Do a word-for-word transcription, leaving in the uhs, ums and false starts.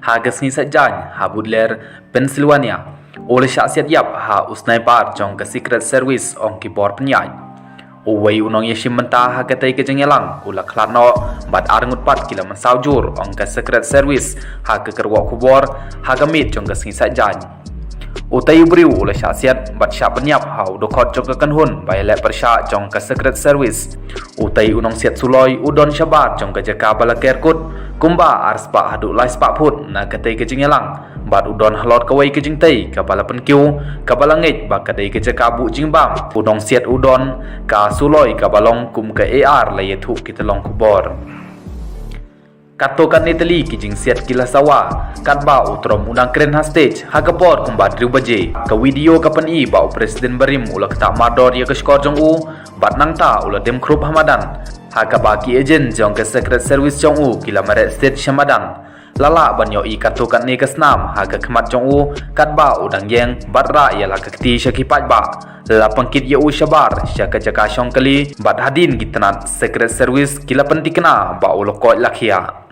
ha ka sngi Saitjaiñ ha Butler, Pennsylvania, u la shah siat ïap ha u sniper jong ka Secret Service, ong ki bor pynïaid. Uwei u nongïashim bynta ha katei ka jingïalang u la khlad noh bad arngut pat ki la mynsaw jur, ong ka Secret Service ha ka kyrwoh khubor ha ka miet jong ka sngi Saitjaiñ. Utei u briew u la shah siat bad shah pynïap ha u dkhot jong ka kynhun ba ïaleh pyrshah jong ka Secret Service. Utei u nongsiat suloi u don shabar jong ka jaka ba la ker kut kumba arspah haduh laispah phut na katei ka jingïalang, bad u don halor kawei ka jingtei kaba la pynkiew, kaba la ngeit ba ka dei ka jaka buh jingbam. U nongsiat u don ka suloi kaba long kum ka A R, la ïathuh ki tyllong khubor. Katto katne tylli ki jingsiat ki la sawa katba u Trump u dang kren ha stage ha ka por kumba hynriew baje. Ka video ka pyni ba u President barim u la ktah mardor ïa ka shkor jong u bad nangta u la dem khrup ha madan, ha kaba ki agent jong ka Secret Service jong u ki la mareh stage sha madan. La lah ban ïohi katto katne ka snam ha ka khmat jong u katba u dang ïeng bad rah ïa la ka kti sha ki paidbah. La pynkit ïa u shabar sha ka jaka shong kali bad hadien ki tnat Secret Service ki la pynthikna ba u la koit la khiah.